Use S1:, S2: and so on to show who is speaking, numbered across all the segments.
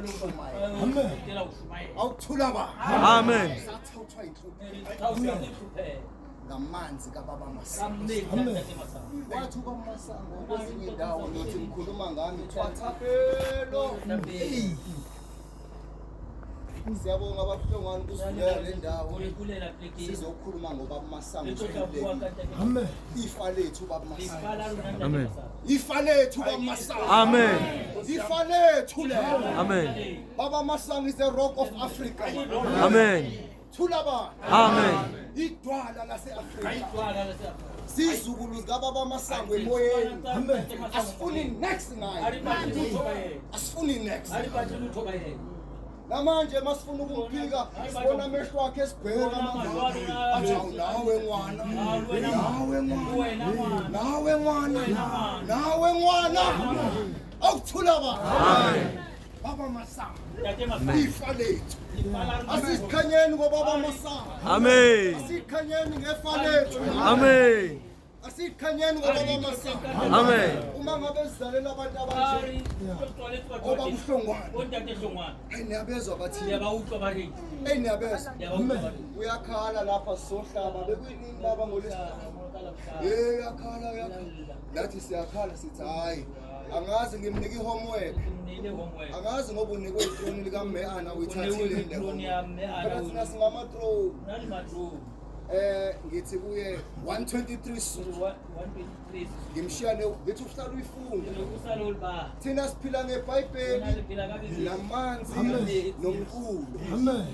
S1: ukushumayela.
S2: Amen.
S1: Awukuthula ba.
S3: Amen.
S1: Sathathwa inhlupheko ngamanzi kababa Masango. Wathi ubaba Masango kwezinye indawo ngiyothi ngikhuluma ngami kuthiwa Thapelo. Siyabonga ababuhlongwane ukusivulela le ndawo. Sizokhuluma ngobaba Masango usikhululekile.
S2: Amen.
S1: Ifa lethu baba Masango.
S3: Amen.
S1: Ifa lethu baba Masango.
S3: Amen.
S1: Ifa lethu lelo.
S3: Amen.
S1: Baba Masango is the rock of Africa.
S3: Amen.
S1: Thula baba.
S3: Amen.
S1: Idwala lase-Afrika. Sizukulu zikababa Masango emoyeni.
S2: Amen.
S1: Asifuni next ngaye. Asifuni next. Namanje masifuna ukumphika sibona amehlo akhe esibheka manje. Athi awu nawe ngwana. Nawe ngwana. Nawe ngwana. Nawe ngwana. Awuthula baba.
S3: Amen.
S1: Baba Masango. Ifa lethu. Asikhanyeni ngobaba Masango.
S3: Amen.
S1: Asikhanyeni ngefa lethu.
S3: Amen.
S1: Asikhanyeni ngobaba Masango.
S3: Amen.
S1: Uma ngabe sizalela abantu abanje oba buhlongwane. Hey niyabezwa bathi. Hey niyabezwa. Uyakhala lapha sohlaba bekuyinini laba ngolwesihlanu. Hey uyakhala uyakhala. Nathi siyakhala sithi hayi angazi ngimnika i-homework. Angazi ngoba unikwe itroni likaMmeana uyithathile le homework. Phela thina singama-throne. Ngithi kuye 123 Suthu. Ngimshiya ne ngithi uhlala uyifunda. Thina siphila ngeBhayibheli namanzi nomculo.
S2: Amen.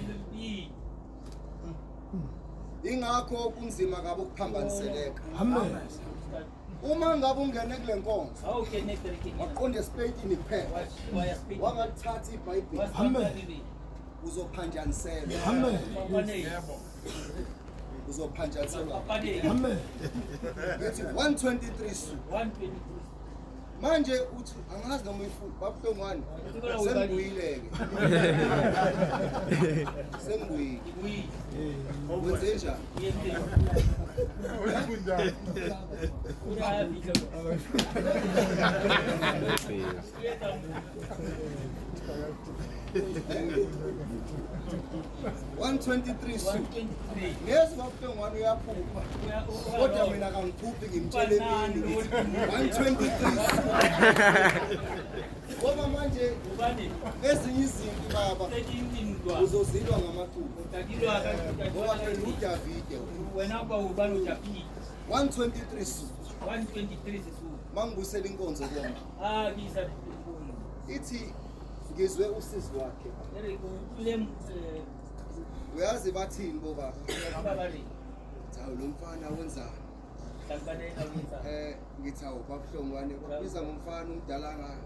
S1: Ingakho kunzima kabi ukuphambaniseleka.
S2: Amen.
S1: Uma ngabe ungene kule nkonzo waqonda esipeyitini kuphela wangalithatha iBhayibheli
S2: Amen.
S1: uzophanjaniselwa.
S2: Amen.
S1: Uzophanjaniselwa.
S2: Amen.
S1: Ngithi 123 Suthu. Manje uthi angazi noma uyifuna babuhlongwane sengibuyile ke. Sengibuyile. Wenze njani? One 23 Suthu. Ngezwa babuhlongwane uyaphupha. Kodwa mina kangiphuphi ngimtshele emini ngithi 123 Suthu. Ngoba manje ezinye izinto baba uzozilwa ngamaculo. Ngoba phela uDavide 123 Suthu. Mangibuyisela inkonzo kuyona. Ithi ngizwe usizi lwakhe. Uyazi bathini bobaba? Hawu lo mfana wenzani? Ngithi awu babuhlongwane bakubiza ngomfana umdala ngaka.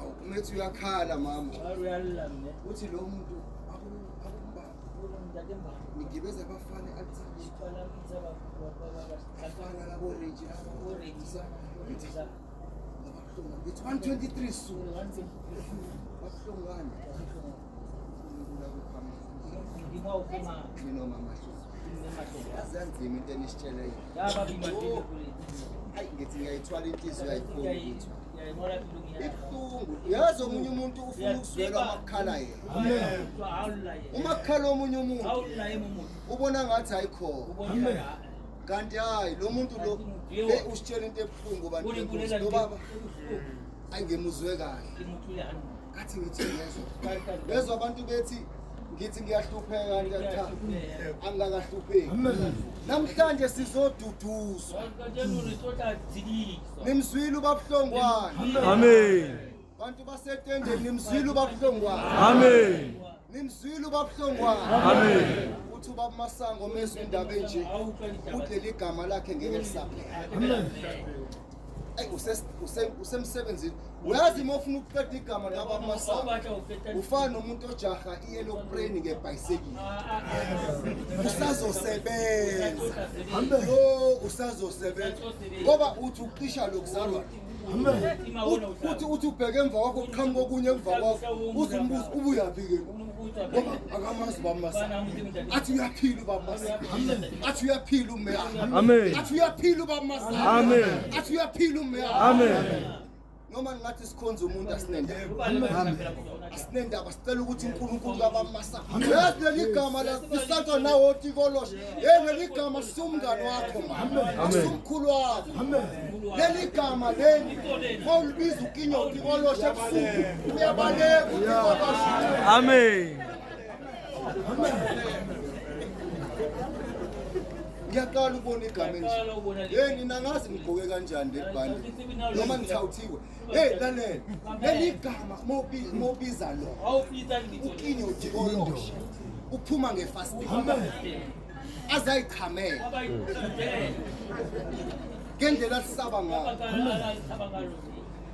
S1: Awu umethi uyakhala mama. Uthi lo muntu akumbamba. Nigibeza abafana e-altar. Abafana labo Reggie labo. Ngithi babuhlongwane. Ngithi 123 Suthu. Babuhlongwane. Unkulunkulu akuphe amandla. Mina mama Hlobo. Yazi yanzima into enisitshele yona. Hayi ngithi ngiyayithwala inhliziyo ayikhoni ukuthi. Ibuhlungu. Yazi omunye umuntu ufuna ukuzwelwa makukhala yena. Uma kukhala omunye umuntu ubona ngathi ayikhona. Kanti hayi lo muntu lo hey usitshela into ebuhlungu bantu benkosi. Lo baba ayi ngimuzwe kahle. Ngathi ngithi ngezwa. Ngezwa abantu bethi ngithi ngiyahlupheka kanti cha angikakahlupheki.
S2: Amen.
S1: Namhlanje sizoduduzwa. Nimzwile ubabuhlongwane.
S3: Amen.
S1: Bantu basetendeni nimzwile ubabuhlongwane.
S3: Amen.
S1: Nimzwile ubabuhlongwane.
S3: Amen.
S1: Uthi ubaba Masango mezwe indaba enje uthi leli gama lakhe ngeke lisaphela.
S2: Amen.
S1: Ayi usemsebenzini. Uyazi uma ufuna ukuqeda igama lababa Masango ufana nomuntu ojaha i-aeroplane ngebhayisikili. Usazosebenza.
S2: Amen.
S1: Yo usazosebenza. Ngoba uthi uqisha lokuzalwa.
S2: Amen.
S1: Uthi ubheke emva kwakho kuqhamuka okunye emva kwakho uzumbuza ubuyaphi ke ngoba akamazi ubaba Masango. Athi uyaphila ubaba Masango. Athi uyaphila umeya.
S3: Amen.
S1: Athi uyaphila ubaba Masango.
S3: Amen.
S1: Athi uyaphila umeya.
S3: Amen.
S1: Noma ningathi sikhonza umuntu, asinendaba. Asinendaba, sicela ukuthi uNkulunkulu kabamasa. Yazi leli gama lisatwa nawo otikoloshe. Hey, leli gama sumngani wakho man. Asumkhulu wakho. Leli gama leli mawulibiza ukinyo utikoloshe ebusuku uyabaleka utikoloshe.
S3: Amen.
S1: Ngiyaqala ukubona igama enje. Hey, nina ngazi ngigqoke kanjani leli bhande. Noma ngithawuthiwe. Hey, lalela. Leli gama mawubiza lo. Ukinyo utikoloshe. Uphuma ngefasting. Azayichamela. Ngendlela sisaba ngayo.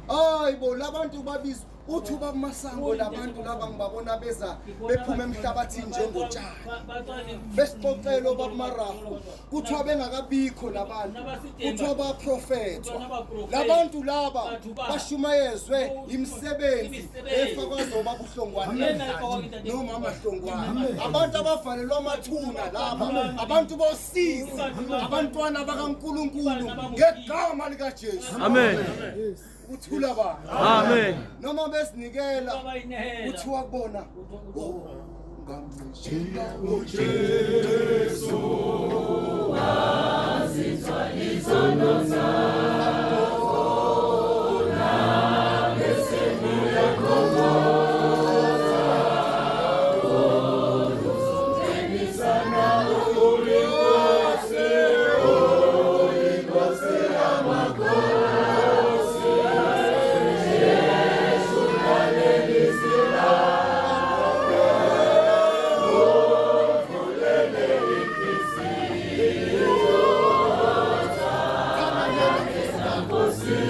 S1: Hayi bo, labantu babizwa uthi uba kumasango, labantu laba ngibabona beza bephuma emhlabathini njengotshani. Besixoxela obabumarafu, kuthiwa bengakabikho labantu, kuthiwa baprofethwa labantu laba, bashumayezwe imisebenzi efakwazo babuhlongwane nomama Hlongwane, abantu abavalelwa amathuna laba, abantu bosizi, abantwana bakaNkulunkulu ngegama likaJesu.
S3: Amen.
S1: Ukuthula ba.
S3: Amen.
S1: Noma besinikela, kuthiwa kubona ngamshela uJesu.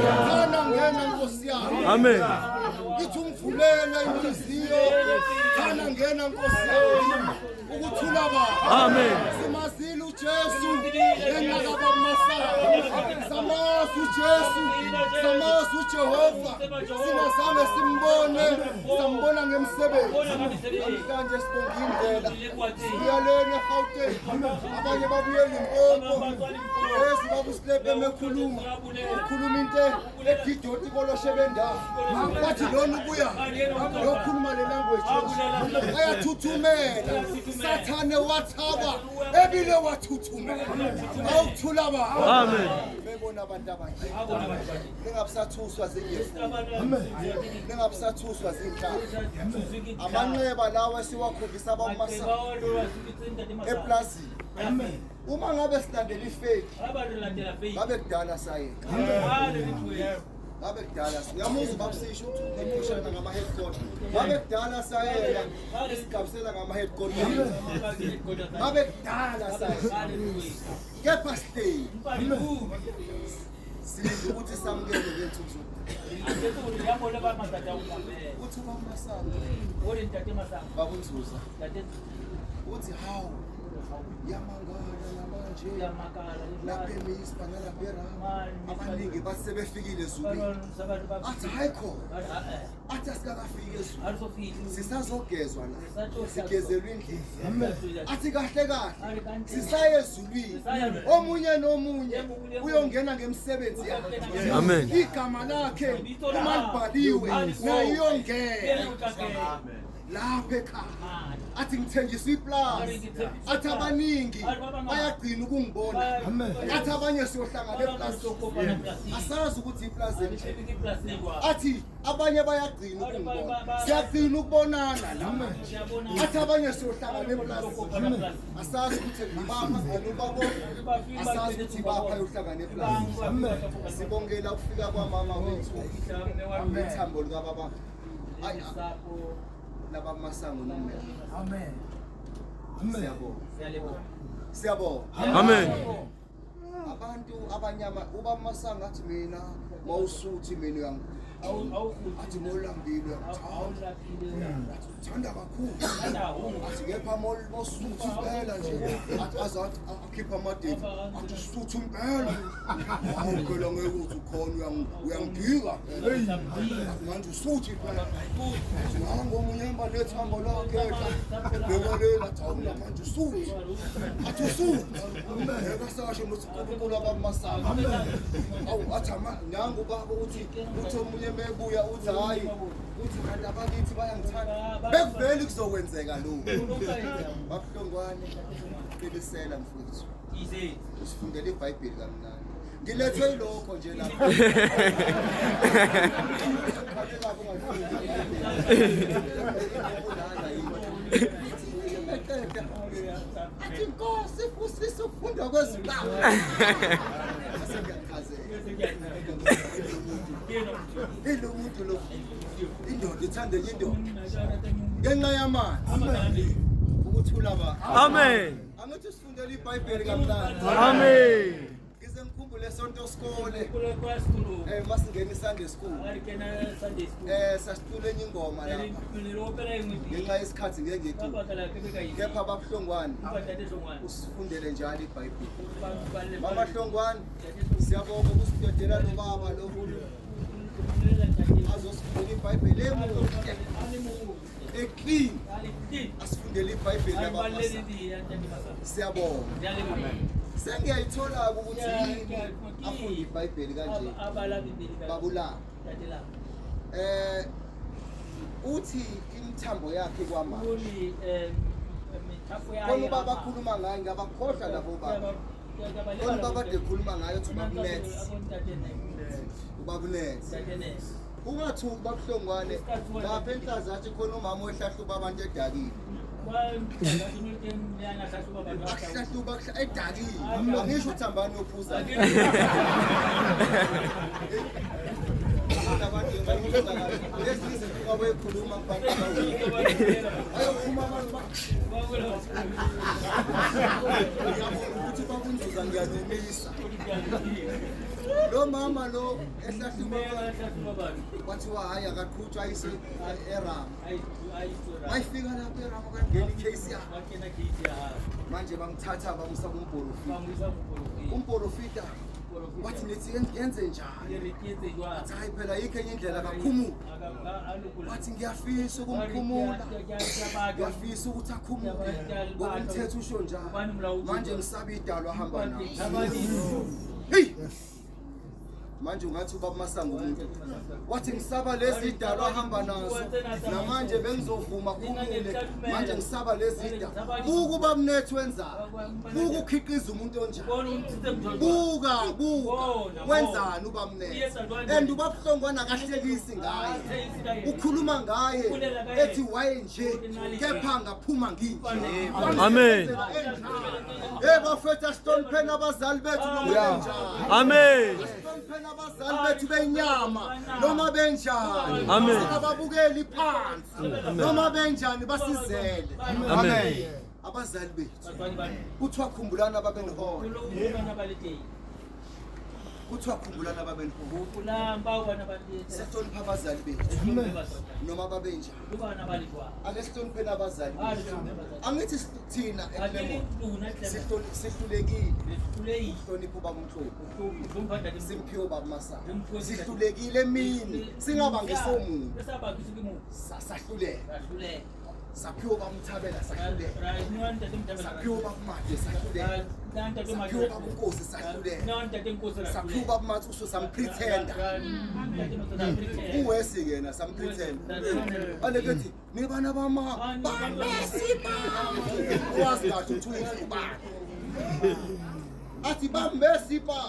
S1: Thana ngena Nkosi yami.
S3: Amen.
S1: Ithi ungivulele inhliziyo. Thana ngena Nkosi yami. Ukuthula ba.
S3: Amen.
S1: Simazile uJesu ngenxa kaBaba. Samazi uJesu, samazi uJehova. Singazange simbone, sambona ngemsebenzi. Namhlanje sibonga indlela. Siyalena eGauteng. Abanye babuye eLimpopo. Yesu baba uSilepe emekhuluma. Ukhuluma into egidoti koloshe bendawo. Bathi lona ubuya yokhuluma le language. Ayathuthumela. Sathane wathaba ebile wathuthumela. Awuthula ba.
S3: Amen.
S1: Bebona abantu abanje. Ningabusathuswa zinyefu. Ningabusathuswa zinhlaka. Amanxeba lawa esiwakhombisa abamasa eplazini. Uma ngabe silandela ifake, ngabe kudala sayeka. Ngabe kudala uyamuzwa babusisho ukuthi niphushana ngama-headquarter. Ngabe kudala sayeka isigabisela ngama-headquarter. Ngabe kudala sayeka. Kepha sihleli. Silinde ukuthi samukele ngensuku zokugcina. Uthi ubaba Masango, baba uNzuza, uthi hawu, yamangala namanje lapha eMispa nalapha eRama abaningi bathi sebefikile ezulwini. Athi hayi khona, athi asikakafiki ezulwini, sisazogezwa la, sigezelwa indlela. Athi kahle kahle sisaye ezulwini, omunye nomunye uyongena ngemsebenzi yakhe.
S3: Amen.
S1: Igama lakhe uma libhaliwe naye uyongena lapha ekhaya. Athi ngithenjiswa iplazi, athi abaningi bayagcina ukungibona, athi abanye siyohlangana eplazini, asazi ukuthi iplazi elinjani. Athi abanye bayagcina ukungibona, siyagcina ukubonana la. Athi abanye siyohlangana eplazini, asazi ukuthi ibapha gcina ubabona, asazi ukuthi ibapha yohlangana eplazini. Sibongela ukufika kwamama wethu, ithambo likababa, ayi labamasango nomele.
S2: Amen.
S1: Siyabonga, siyabonga.
S3: Amen.
S1: Abantu abanyama, uba masango athi mina mawusuthi mina uyang athi mawulambile uyangithanda, athi uthanda kakhulu, athi kepha mawusuthi impela nje, athi azathi akhipha amadeti, athi usuthu impela, hawu phela ngeke uthi ukhona uyangiphika phela manje usuthi phela, athi nangu omunye emba nethambo lakhe ebheka lela, athi hawu manje usuthi, athi usuthi ngeke asasho nokuthi uNkulunkulu abamasanga, awu athi nangu baba uthi omunye mebuya uthi hayi uthi kanti abakithi bayangithanda bekuvele kuzokwenzeka lokhu. Babuhlongwane qinisela mfowethu. Usifundela iBhayibheli kamnandi. Ngilethwe yilokho nje lapha. Athi Nkosi busisa ukufunda kwezibalo. Ilo muntu lo indoda ithanda enye indoda ngenxa yamanzi ukuthula ba.
S3: Amen.
S1: Angithi sifundela iBhayibheli kamnandi.
S3: Amen.
S1: Ngize ngikhumbule sonto sikole. Masingena iSunday school. Sasicula enye ingoma lapha. Ngenxa yesikhathi ngeke ngiyicule. Kepha babuhlongwane usifundele njalo iBhayibheli. Mama Hlongwane siyabonga ukusidedela lo baba lo azosifundela iBhayibheli emuhle eclean asifundele iBhayibheli labamasa. Siyabonga. Sengiyayithola ukuthi yini afunde iBhayibheli kanje. Babulala. Uthi imithambo yakhe kwamanje. Khona ubaba akhuluma ngayo ngabakhohlwa labo baba. Khona ubaba ade ekhuluma ngayo uthi ubabunet. Ubabunet. Ungathuki babuhlongwane lapha enhlazathi khona umama ohlahluba abantu edakile. Akuhlahluba edakile. Angisho ukuthi hambani yophuza. Lezi izinto abayikhuluma kubantu ayophuma abantu ngiyabona ukuthi babunzuza ngiyanumisa. Lo mama lo ehlahluba abantu kwathiwa hhayi akaqhutshwa ayise eRama. Mayifika lapho eRama kwangena icase yakhe. Manje bamthatha bamusa kumprofita. Umprofita wathi nithi yenze njani? Wathi hayi phela yikho enye indlela akakhumule. Wathi ngiyafisa ukumkhumula. Ngiyafisa ukuthi akhumule. Ngoba umthetho usho njalo. Manje ngisaba idalo ahamba naso. Hey! Manje ungathi ubaba Masango umuntu wathi ngisaba lezi idalo ahamba nazo namanje bengizovuma khumule manje ngisaba lezi idalo. Buka ubaba Mnethu wenzani, buka ukhiqiza umuntu onjani, buka buka wenzani ubaba Mnethu. And ubaba Hlongwane akahlekisi ngaye, ukhuluma ngaye ethi waye nje kepha ngaphuma nginje.
S3: Amen.
S1: Hey bafethu asihlonipheni abazali bethu noma benjani.
S3: Amen.
S1: Asihlonipheni abazali bethu benyama noma benjani.
S3: Amen.
S1: Singababukeli phansi noma benjani basizele.
S3: Amen.
S1: Abazali bethu. Kuthiwa khumbulana ababenihola. Kuthiwa khumbulana ababenihola. Sihloniphe abazali bethu noma babenjani. Ake sihlonipheni abazali bethu. Angithi thina eClermont sihlulekile ukuhlonipha ubaba uMhlobo, simphiwe ubaba Masango. Sihlulekile emini singabangisomuntu. Sahluleka. Saphiwe ubaba Mthabela sahluleka. Saphiwe ubaba Made sahluleka. Saphiwe ubaba Nkosi sahluleka. Saphiwe ubaba Mathuso sampretenda. Uwesi yena sampretenda. Alekethi nibana bama bambesi ba. Wazi kahle ukuthi uyibani. Athi bambesi ba.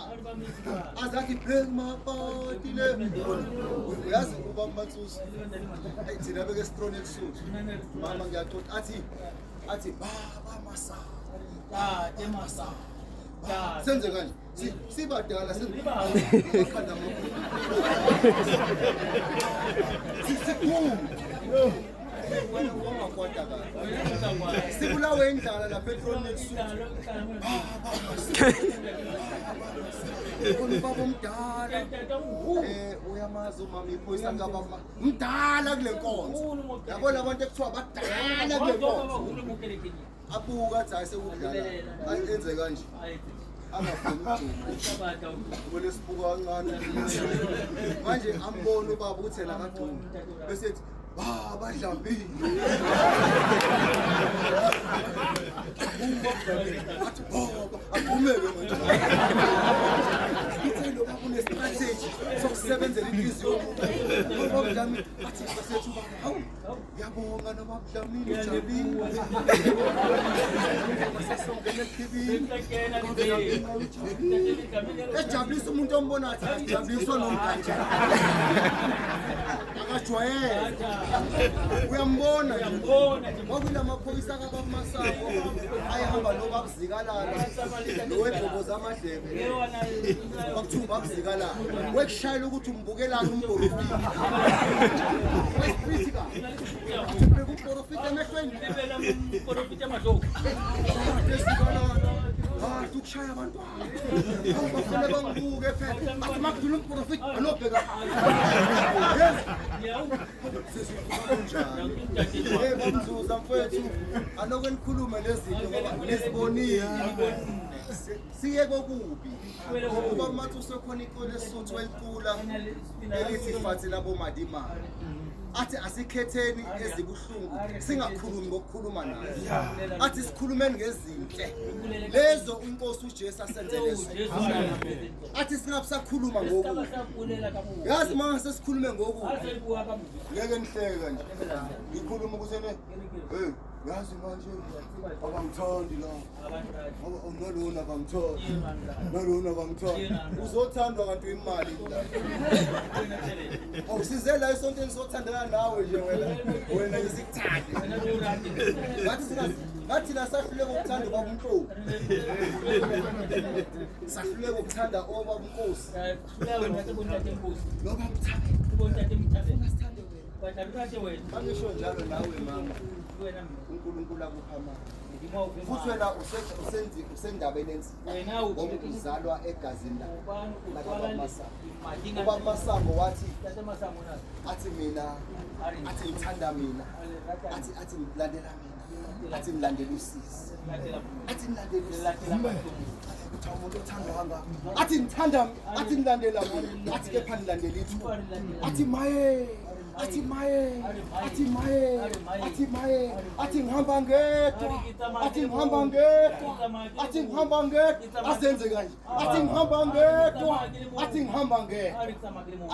S1: Azathi bring my body le. Uyazi ubaba Mathuso. Hey thina beke strong ekusuthu. Mama ngiyaxoxa athi athi baba Masa.
S2: Tate Masa.
S1: Senze kanje. Sibadala senze. Amakhanda amakhulu. Siphume. Wena ungakwata kahle. Sibulawe indlala lapha eThrone ekusuthu. Baba Masa. Khona ubaba omdala. Uyamazi umama iphoyisa kababa. Mdala kule nkonzo. Yabo labantu ekuthiwa badala kule nkonzo. Abuka athi hayi sekudlala. Enze kanje. Angafuni ukugcuma. Ubone sibuka kancane. Manje ambona ubaba ukuthi yena akagcumi. Bese ethi baba Dlamini. Athi baba agqumeke manje. Ithe lo baba une strategy sokusebenzela inhliziyo yomuntu. Dlamini athi basethu baba, hawu ngiyabonga noBaba Dlamini ujabulile. Sesongena ekhibini. Ejabulisa umuntu ombona athi ajabuliswa nomkanjani. Akajwayele. Uyambona nje. Kwakulamaphoyisa kaBaba Masango ayehamba noBaba Zikalala nowebhobo zamadlebe. Kwakuthiwa uBaba Zikalala. Wekushayela ukuthi umbukelani umprofita. Wesiprithi ka. Athi bheka umprofita emehlweni. Zikalala. Ah, ukushaya abantwana. Awu bafuna bangibuke phela. Athi makudlula umprofita anobheka. Yes. Kunjani? Hey bamzuza mfowethu, aloke nikhulume lezinto ngoba nizibonile. Siye kokubi. Kuba mathi usekhona iculo lesuthu elicula elithi fathi labo madimane. Athi asikhetheni ezibuhlungu singakhulumi ngokukhuluma nazo. Athi sikhulumeni ngezinhle. Lezo inkosi uJesu asenzele zona. Athi singabusakhuluma ngokubi. Yazi manje sesikhulume ngokubi. Ngeke nihleke kanje. Ngikhuluma ukuthi ne hey yazi manje abangithandi la. Nalona abangithandi. Nalona abangithandi. Uzothandwa kanti imali la. Awusize la esontweni sothandana nawe nje wena. Wena nje sikuthande. Ngathi la sahluleka ukuthanda ubaba uMhlobo. Sahluleka ukuthanda obaba uNkosi. Noba Mthabeni. Sithande wena. Angisho njalo nawe mama. uNkulunkulu akupha amandla. Futhi wena usendabeni enzima. Ngoba uzalwa egazini lakaBaba Masango. Ubaba Masango wathi athi mina athi ngithanda mina athi athi ngilandela mina athi ngilandela usizi athi ngilandela usizi athi umuntu othandwa kangaka athi ngithanda athi ngilandela mina athi kepha ngilandela ithuba athi maye athi maye athi maye athi maye athi ngihamba ngedwa athi ngihamba ngedwa athi ngihamba ngedwa azenze kanje athi ngihamba ngedwa athi ngihamba ngedwa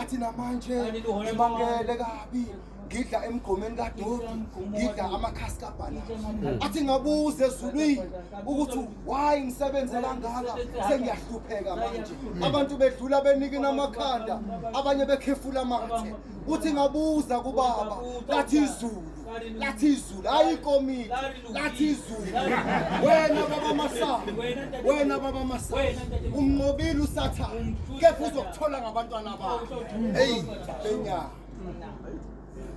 S1: athi namanje ngibangele kabi ngidla emgqomeni kadoti ngidla amakhasi kabhanana athi ngabuza ezulwini ukuthi why ngisebenze kangaka sengiyahlupheka manje abantu bedlula benikina amakhanda abanye bekhefula amathe uthi ngabuza kubaba lathi izulu lathi izulu hayi ikomiti lathi izulu wena baba Masango wena baba Masango umnqobile usathane kepha uzokuthola ngabantwana bakho hey benyama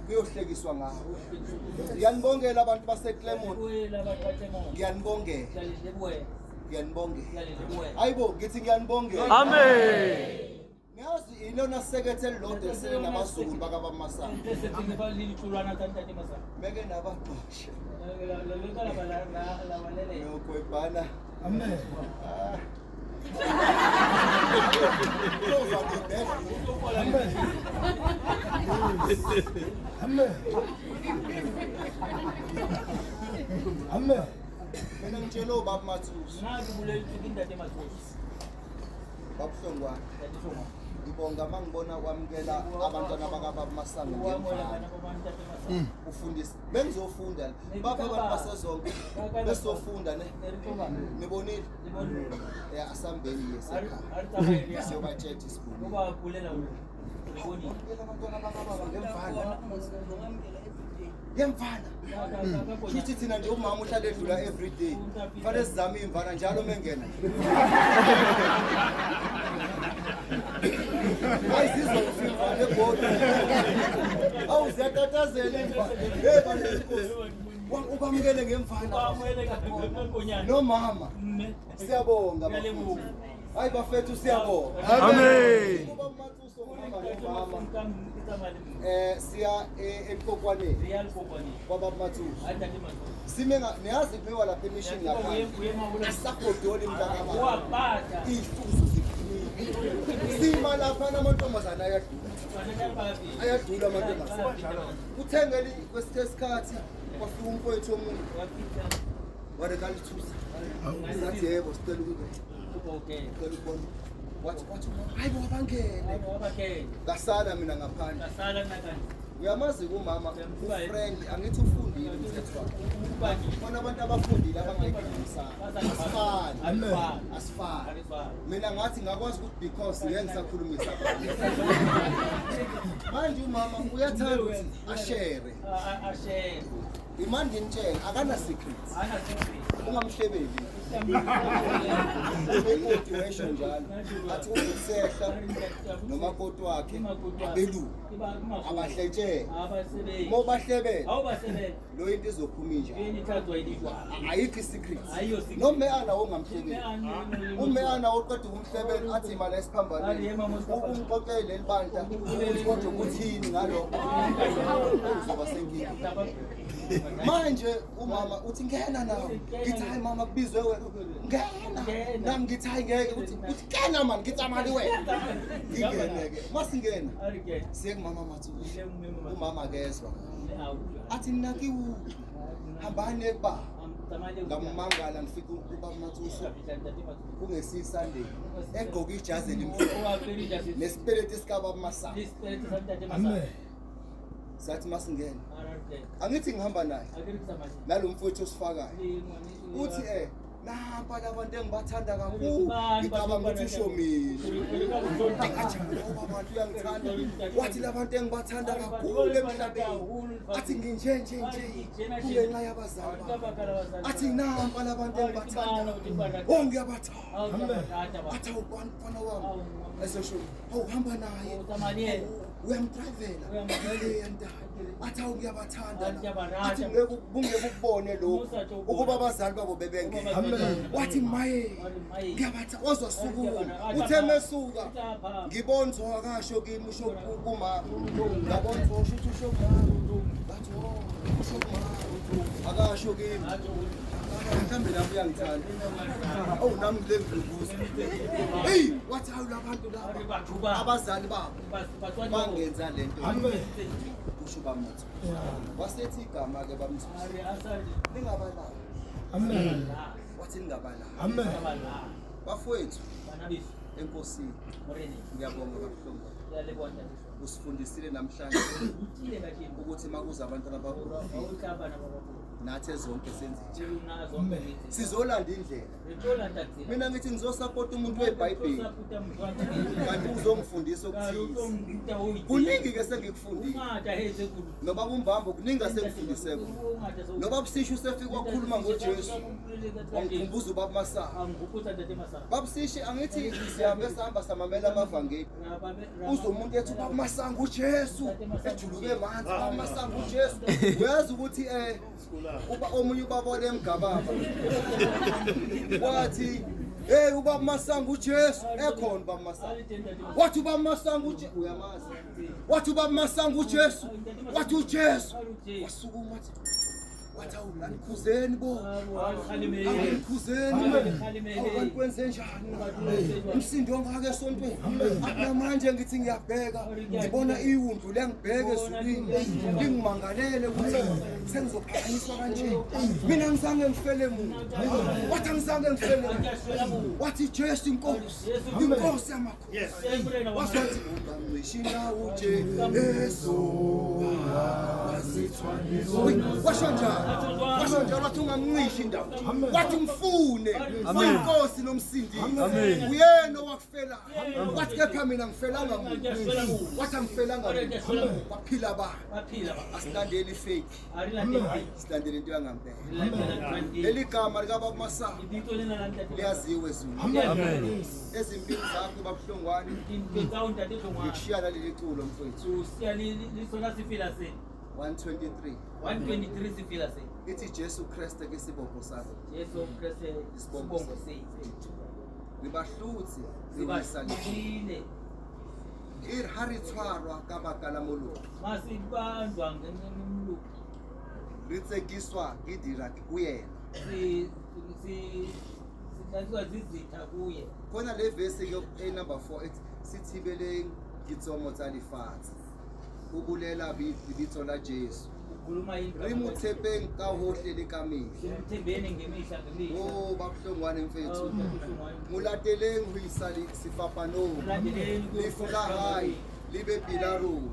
S1: kuyohlekiswa ngawe. Ngiyanibongela abantu baseClermont. Ngiyanibongela. Ngiyanibongela. Hayibo ngithi ngiyanibongela.
S3: Amen.
S1: Niyazi ilona sekethe elilodwa esele nabazukulu bakaBaba Masango. Meke nabaxoshe. Nogwebhana.
S4: Amen. Amen. Amen.
S1: Mina ngitshela ubaba Mathusi. Babuhlongwane. Ngibonga mangibona kwamukela abantwana bakaBaba Masango ngemvana. Ufundisa. Bengizofunda la. Bapha abantu basezonke. Besizofunda ne. Nibonile? Ya asambeni yesekhaya. Siyobatshela isibonile. Kwamukela abantwana bakababa ngemvana. Ngemvana. Shuthi thina nje umama uhlale edlula every day. Fanele sizame imvana njalo mengena. Hayi sizofa imvana egoli. Awu ziyatatazela imvana. Hey bantu inkosi. Ubamukele ngemvana. Nomama. Siyabonga bafethu. Hayi bafethu siyabonga.
S3: Amen.
S1: Kuba Mathuso ngihamba nomama. Siya eqokwaneni kwababa Mathuso. Sime niyazi kumiwa lapha emishini ngaphandle. Asagodoli mntakababa. Iy'hluzo ziphumile. Sima lapha namantombazane ayadlula. Ayadlula amantombazane. Kuthengeli kwesinye isikhathi kwafika umfowethu omunye. Warekalithusa. Sathi yebo sicela ukubona. Sicela ukubona. Wathi wathi hayi bo, abangene. Ngasala mina ngaphandle. Uyamazi umama u-friend, angithi ufundile umthetho wakhe. Khona abantu abafundile abangayiphikisani. Asifani. Asifani. Mina ngathi ngakwazi ukuthi because ngeke ngisakhulumisa abantu. Manje umama uyathanda ukuthi ashere. Imanje ngitshela akana secrets. Ungamhlebeli. Umakoti wesho njalo. Athi uzokusehla nomakoti wakhe abelungu abahletshele. Uma ubahlebela lo into izophuma injalo. Ayikho i-secret. Nomeyana wongamhlebeli. Umeyana oqeda ukumhlebela athi imali esiphambanweni. Umxoxele leli bandla ukuthi kodwa kuthini ngalokho. Uzoba senkingeni. Manje umama uthi ngena nawe. Ngithi hayi mama kubizwe wena. Ngena. Nami ngithi hayi ngeke uthi uthi ngena man ngithi amali wena. Ngingene ke. Masingena. Siye kumama Mathushi. Umama akezwa. Athi mina kiwu hambani ekuba. Ngamangala ngifika ubaba Mathushi kungesi Sunday egqoke ijazi elimhlophe nesipeleti sikababa Masaka.
S4: Amen.
S1: Sathi masingena. Angithi ngihamba naye. Nalo mfowethu osifakayo. Uthi nampa labantu engibathanda kakhulu. Ngicabanga ukuthi usho mina. Abantu uyangithanda. Wathi labantu engibathanda kakhulu emhlabeni. Athi nginje nje nje kungenxa yabazali bami. Athi nampa labantu engibathanda. Oh ngiyabathanda. Athi awubani mfana wami. Esesho awuhamba naye. Uyamdrivela. Athi awu ngiyabathanda. Athi ngeke bungeke ukubone lokhu ukuba abazali babo bebengekho. Wathi maye ngiyabathanda wazosukuma. Uthe mesuka ngibonzo akasho kimi usho kumama. Ngabonzo usho ukuthi usho kumama. Ngathi oh usho kumama. Akasho kimi. Mhlawumbe nami uyangithanda. Oh nami ngile ngibuza. Hey wathi awu labantu laba abazali babo bangenza lento. Kusho bamthu. Wasethi igama ke bamthu. Ningabalali.
S4: Amen.
S1: Wathi ningabalali.
S4: Amen.
S1: Bafowethu enkosini ngiyabonga kabuhlungu. Usifundisile namhlanje ukuthi makuza abantwana abaprofiti nathi zonke senze njalo. Sizolanda indlela. Mina ngithi ngizosapota umuntu weBhayibheli kanti uzongifundisa okuthize. Kuningi ke sengikufundile. Noba umbambo kuningi asengifundise kona. Noba busisho usefika wakhuluma ngoJesu. Wangikhumbuza ubaba Masaka. Babusishe angithi sihambe sihamba samamela amavangeli. Uze umuntu ethi ubaba Masanga uJesu ejuluke manzi ubaba Masanga uJesu. Uyazi ukuthi uba omunye ubaba olemgababa wathi hey ubaba Masanga uJesu ekhona ubaba Masanga. Wathi ubaba Masanga uJesu uyamazi. Wathi ubaba Masanga uJesu. Wathi uJesu wasukuma wathi wathi awu anikhuzeni bo. Anikhuzeni. Awu kwenze njani? Umsindo ongaka esontweni. Akunamanje ngithi ngiyabheka ngibona iwundlu lengibheke ezulwini lingimangalele ukuthi sengizophakanyiswa kanje. Mina ngizange ngifele muntu. Wathi angizange ngifele muntu. Wathi Jesu inkosi. Inkosi yamakhosi. Wathi ungamncishinda uJesu. Washo njalo. Washo njalo wathi ungamncishi indawo. Wathi mfune. Uyinkosi nomsindisi. Uyena owakufela. Wathi kepha mina ngifelanga muntu. Wathi angifelanga muntu. Waphila abantu. Asilandeli ifake. Silandele into yangampela. Leli gama likababa Masaka liyaziwa ezulwini.
S3: Amen.
S1: Ezimpini zakho babuhlungwane ngikushiya naleli culo mfowethu. 123
S2: 123 sifila se.
S1: Ithi Jesu Christ ke sibopho sakho.
S2: Jesu Christ isibongo sethu.
S1: Nibahlutsi
S2: Sibahlutile.
S1: Ir ha re tshwarwa ka baka la molomo.
S2: Masibanjwa ngenxa yomlomo.
S1: Re tsekiswa ke dira ho yena.
S2: Si si zizitha kuye.
S1: Khona le verse ke number 4 ethi sithibeleng ditsomo tsa lefatshe. O bolela lebitso la Jesu.
S2: Khuluma yini?
S1: Re mo tshepeng ka hohle le ka mehla.
S2: Simthembeni ngemihla ngemihla.
S1: O babuhlongwane mfethu.
S2: Oh, Ntate
S1: Mo lateleng ho isa sefapanong.
S2: Mlandeleni
S1: Lefu la hae le be pela rona.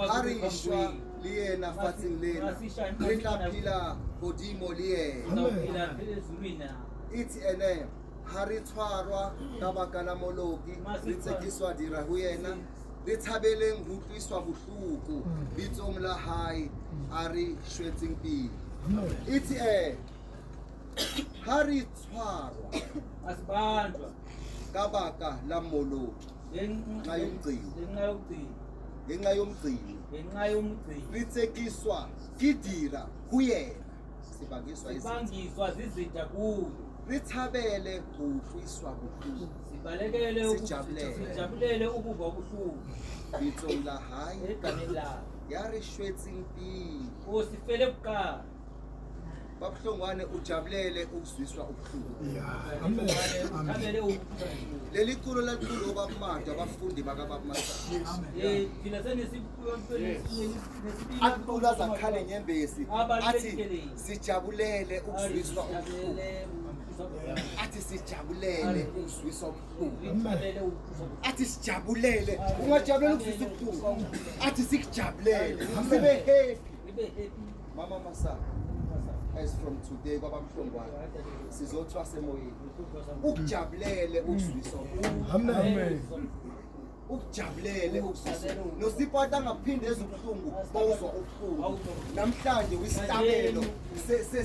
S1: Ha re shwa le yena fatsheng lena, re tla phela hodimo le yena.
S2: Sizawuphila phela ezulwini na.
S1: Ithi ene ha re tshwarwa ka baka la moloki, re tsekiswa dira ho yena, re thabeleng ho utlwiswa bohloko bitsong la hae a re shwetseng pele. Ithi ha re tshwarwa
S2: Asibanjwa
S1: ka baka la moloki,
S2: ngenxa
S1: Ngenxa yomgcini.
S2: Ngenxa yomgcini.
S1: Ngenxa yomgcini
S2: Ngenxa yomgcini.
S1: re tsekiswa ke dira ho yena, sibangiswa izitha.
S2: Sibangiswa zizitha kuyo.
S1: Re thabele ho utlwiswa bohloko
S2: Sibalekele
S1: Sijabulele.
S2: sijabulele ukuva ubuhlungu
S1: bitsong la hae
S2: egameni lakhe.
S1: ya re shwetseng pele.
S2: Osifele kuqala.
S1: Babuhlongwane ujabulele ukuzwiswa ubuhlungu.
S4: Amen.
S2: Uthabele ukuzwiswa.
S1: Leli culo laliculwa obabumado abafundi bakababumasa.
S2: Thina
S1: Acula azakhale nyembezi athi sijabulele ukuzwiswa ubuhlungu. Athi sijabulele ukuzwiswa ubuhlungu. Athi sijabulele, ungajabulela ukuzwiswa ubuhlungu. Athi sikujabulele, sibe happy. Mama Masa, as from today kwabamhlongwane sizothwasa emoyeni. Ukujabulele ukuzwiswa ubuhlungu.
S4: Amen.
S1: Ukujabulele ukuzwiswa. Nosipata angaphinde ezubuhlungu bawuzwa ubuhlungu. Namhlanje wisihlabelo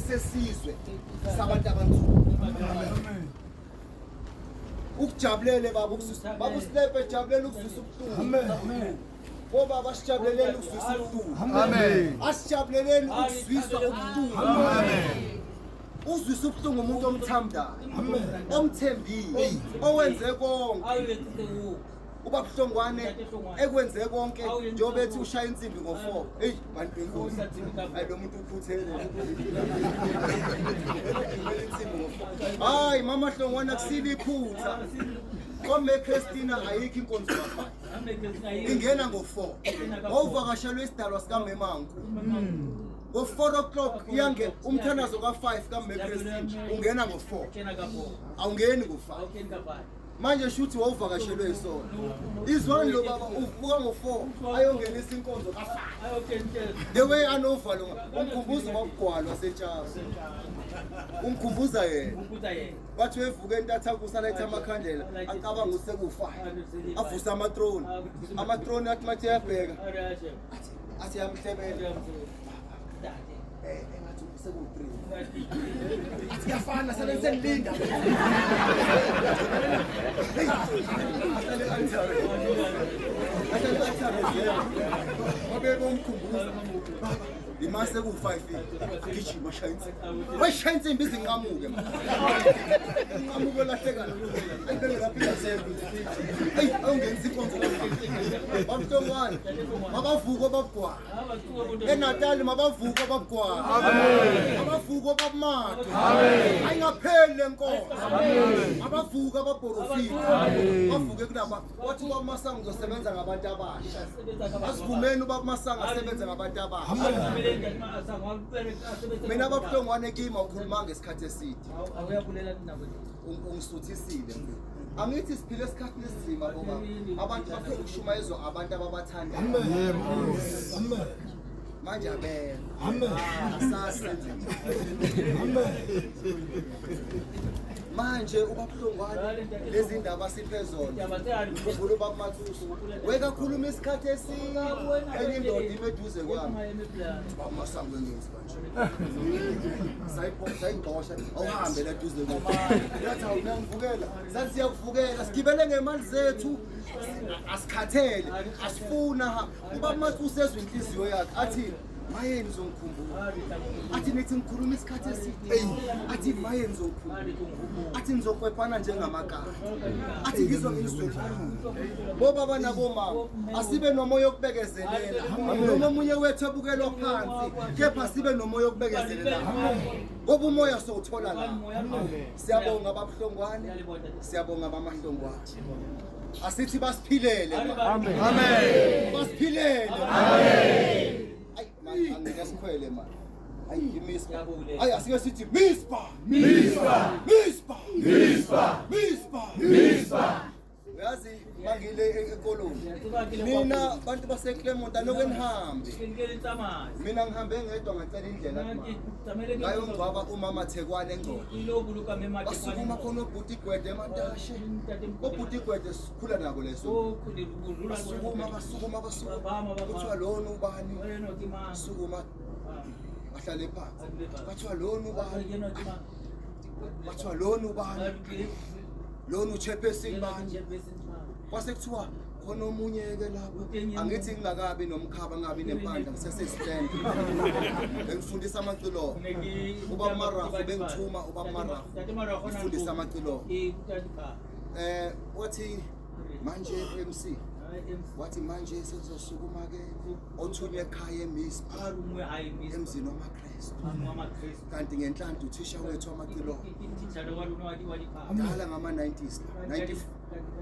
S1: sesizwe sabantu abanzulu. Ukujabulele baba ukuzwiswa. Baba uSilepe jabulela ukuzwiswa ubuhlungu.
S4: Amen.
S1: Bobaba sijabuleleni ukuzwiswa ubuhlungu.
S3: Amen.
S1: Asijabuleleni ukuzwiswa ubuhlungu.
S3: Amen.
S1: Uzwisa ubuhlungu umuntu omthandayo, omthembile, owenze konke. Ubabuhlongwane ekwenze konke njengoba ethi ushaya insimbi ngo-4. Hey bantu benkosi, hayi lo muntu ukhuthele. Insimbi ngo-4. Hayi mama Hlongwane akusile iphutha. Kome Christina ayikho inkonzo ka-5. Ingena ngo-4. Wawuvakashelwe isidalwa sikaMemanku. Ngo-4 o'clock iyange umthandazo ka-5 kaMe Christina ungena ngo-4. Awungeni ngo-5. Manje shuthi wawuvakashelwe isona. Izwani lo baba uvuka ngo-4 ayongenisa inkonzo ka-5. The way anovalo umkhumbuza ubabugwalo waseTshaba. Umkhumbuza yena. Bathi wevuka entathakusa alayitha amakhandlela acabanga usekufa. Avusa amatroni. Amatroni athi mathe yabheka. Athi yamhlebela. Engathi sekuwu-3. Athi kuyafana sale senilinda. Ahlale altare. Ahlale altare. Babe bomkhumbuza. Baba, imase ku-5 agijima ashaya insimbi. Wayishaya insimbi izinqamuke manje. Inqamuke lahleka la. Ayibeke lapha ingasekho. Eyi, awungenisa inkonzo ka-5. Babuhlongwane, mabavuke obabugwala. ENatali mabavuke obabugwala. Abavuke obabumado. Ayingapheli le nkonzo. Abavuke abaporofita. Bavuke kulaba. Wathi ubaba Masango uzosebenza ngabantu abasha. Asivumeni ubaba Masango asebenze ngabantu abasha. Mina ababuhlongwane kimi awukhulumanga ngesikhathi eside. Ungisuthisile mfethu. Angithi siphile esikhathini esinzima ngoba abantu bafuna ukushumayezwa abantu ababathandayo.
S4: Amen.
S1: Manje abekho.
S4: Amen.
S1: Asasenze.
S4: Amen.
S1: Manje ubabuhlongwane lezi ndaba siphe zona. Ngikhumbula ubaba Mathuso. Wekakhuluma isikhathi eside. Enye indoda ime eduze kwami. Baba Masango engenzi kanje. Sayigqosha awuhambe la eduze kwami. Yathi awunangivukela. Sathi siyakuvukela sigibele ngemali zethu. Asikhathele, asifuna. Ubaba Mathuso ezwe inhliziyo yakhe athi maye nizongikhumbula. Athi nithi ngikhuluma isikhathi eside. Athi maye nizongikhumbula. Athi nizokwepana njengamakaka. Athi ngizwa ngizwe. Bobaba nabomama asibe nomoya wokubekezelela. Noma omunye wethu ebukelwa phansi kepha sibe nomoya wokubekezelela. Ngoba umoya sowuthola la. Siyabonga babuhlongwane. Siyabonga bamahlongwane. Asithi basiphilele.
S3: Amen.
S1: Basiphilele. Amen. Ay, Anginesikhwele manje. Hayi iMispa.
S2: Ngiyabule.
S1: Hayi asike sithi Mispa.
S3: Mispa.
S1: Mispa.
S3: Mispa.
S1: Mispa.
S3: Mispa.
S1: Uyazi mangile ekoloni.
S2: Ngiyatseba ke le
S1: Nina
S2: kwa-
S1: bantu baseClermont anoke nihambe.
S2: Ke nke le tsamaye.
S1: Mina ngihambe ngedwa ngacela indlela
S2: Nna ke
S1: kumama.
S2: tsamaile ke-
S1: Ngayongcwaba umama Thekwane engcono.
S2: Ke ilo boloka mme Matekwane.
S1: Basukuma khona obhuti Gwede emantashe.
S2: Ntate Mokgwede.
S1: Obhuti Gwede sikhula nabo leso.
S2: O khule- o rula-
S1: Basukuma basukuma basukuma.
S2: Ba phahama, ba
S1: Kuthiwa
S2: phahama.
S1: lona ubani?
S2: Wena ke mang?
S1: Sukuma
S2: Ah.
S1: ahlale phansi.
S2: Adule phansi.
S1: Bathiwa lona ubani?
S2: Yena ke mang?
S1: Bathiwa lona ubani?
S2: Ke-
S1: Lona uchairperson
S2: yena ke
S1: bani?
S2: chairperson mang?
S1: Kwase kuthiwa khona omunye ke lapho.
S2: Uteng yena.
S1: Angithi ngingakabi nomkhaba ngabi nempandla ngisesesistand. Bengifundisa amacilongo.
S2: Ne ke-
S1: Ubaba Marafu bengithuma ubaba Marafu.
S2: Ntate Marafu ona
S1: Ngifundisa
S2: ntlo.
S1: amacilongo.
S2: Ke ruta diphala.
S1: Wathi manje MC
S2: Hayi, MC.
S1: wathi manje sezosukuma ke othunywe ekhaya eMispa
S2: A rongwe hae Mispa.
S1: emzini wamaKristu.
S2: A wamaKristu.
S1: Kanti ngenhlanhla uthisha wethu wamacilongo.
S2: Ke titjhere wa rona wa di- wa diphala.
S1: Dala ngama-90s la 90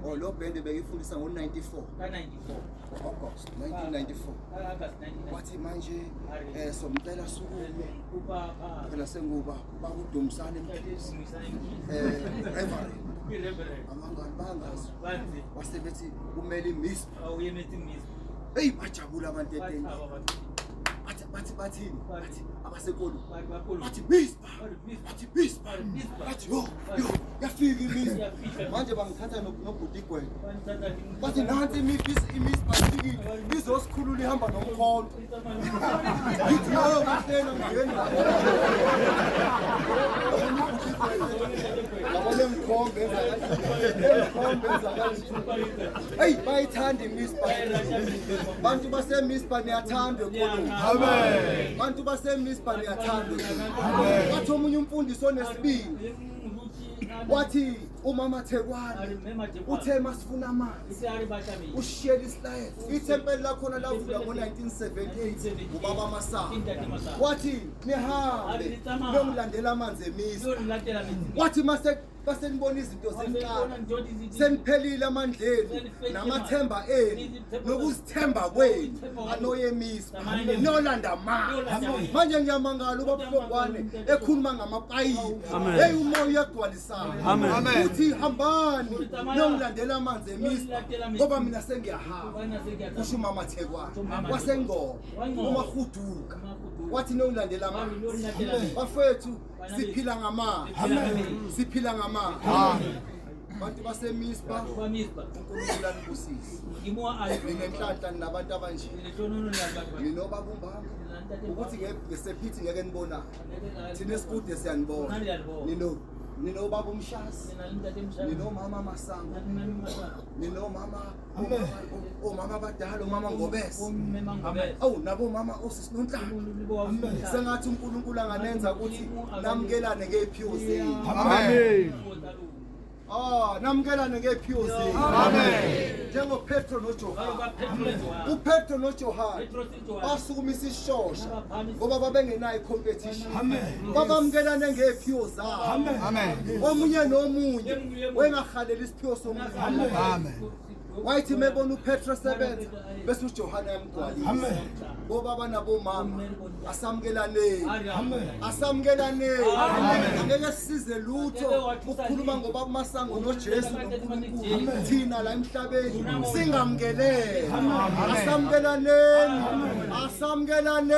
S1: oh lo bhende bekifundisa ngo-94
S2: Ka 94.
S1: August 1994.
S2: Ka August 1994.
S1: Wathi manje somcela sukume
S2: Kopa ba-
S1: phela senguba bakudumisana
S2: Ntate
S1: emkhisi
S2: Dumisani Mkhize.
S1: reverend
S2: Ke reverend.
S1: abangani bangazi
S2: Ba ntse.
S1: wase bethi kumele iMispa.
S2: A o emetse Mispa.
S1: Eyi bajabula abantu
S2: Ba
S1: etendeni.
S2: thaba batho.
S1: Bathi bathi bathini bathi abasekolo
S2: Ba- ba koloi.
S1: bathi Mispa
S2: Ba re Mispa.
S1: bathi Mispa
S2: Ba re Mispa.
S1: bathi yo yo yafika iMispa.
S2: Yafika.
S1: Manje bangithatha nobhuti Gwede.
S2: Ba nthatha le-
S1: Bathi nansi iMispa ifikile izosikhulula ihamba nomkhonto. Ngithi yo kahlena ngeni. Yabona emkhombe enza kanje. Emkhombe enza kanje. Hey bayithanda iMispa. Bantu baseMispa niyathandwa ekoloni.
S3: Amen.
S1: Bantu baseMispa niyathandwa ekoloni. Wathi omunye umfundisi onesibindi wathi umama Thekwane uthe masifuna amanzi ushiyela isilayezi ithempeli lakhona lavulwa ngo-1978 ubaba Masango. Wathi nihambe niyongilandela amanzi eMispa. Wathi mase basenibona izinto zeniqala seniphelile amandleni namathemba enu nokuzithemba kwenu anoye eMispa niyolanda amanzi. Manje ngiyamangala ubaba Hlongwane ekhuluma ngamapayipi. Hey umoya uyagcwalisana.
S3: Amen.
S1: Uthi hambani niyongilandela amanzi eMispa ngoba mina sengiyahamba. Kusho umama Thekwane wasengoma umahuduka wathi niyongilandela amanzi. Bafethu siphila ngamanzi. Siphila ngamanzi. Bantu baseMispa uNkulunkulu anibusise. Ninenhlanhla ninabantu abanje. Ninobaba uMbambo ukuthi ngesephithi ngeke nibonane. Thina esikude siyanibona. Nino ninobaba uMshasi. Ninomama Masango. Ninomama omama abadala omama Ngobese. Awu nabomama osisi Nonhlanhla. Sengathi uNkulunkulu anganenza ukuthi namukelane ngeziphiwo zenu.
S3: Amen.
S1: Namukelane ngeziphiwo zenu.
S3: Amen.
S1: NjengoPetro noJohane. uPetro noJohane basukumisa isishosha ngoba babengenayo competition. Babamukelane ngeziphiwo zabo.
S3: Amen.
S1: Omunye nomunye wengahalela isiphiwo somunye.
S3: Amen.
S1: Wayithi mebona uPetro esebenza bese uJohane yamgcwalisa. Bobaba nabomama asamukelaneni. Asamukelaneni. Angeke sisize lutho ukukhuluma ngobaba Masango noJesu noNkulunkulu. Thina la emhlabeni singamukelele. Asamukelaneni. Asamukelaneni.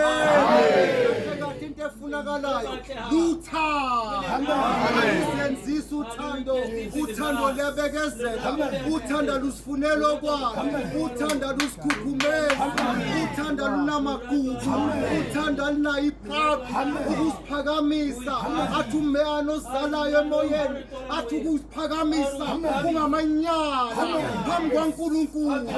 S1: Kahle into efunakalayo luthando. Senzisa uthando. Uthando liyabekezela. Uthando lusifunela okwakhe. Uthando lusikhukhumeza. Uthando lunamagugu. Uthando lunayo iphaphu ukusiphakamisa. Athi umeyana ozalayo emoyeni athi ukuziphakamisa kungamanyala phambi kwaNkulunkulu.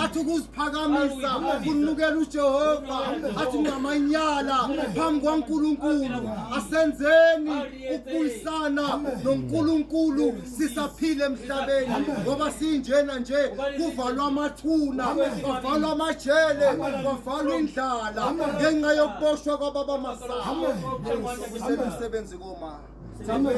S1: Athi ukuziphakamisa kunukela uJehova. Athi kungamanyala phambi kwaNkulunkulu. Asenzeni ukubuyisana noNkulunkulu sisaphila emhlabeni ngoba sinjena nje kuvalwa amathuna, kwavalwa amajele, kwavalwa indlala ngenxa yokuboshwa kwababa Masango. Umsebenzi koma. Amen.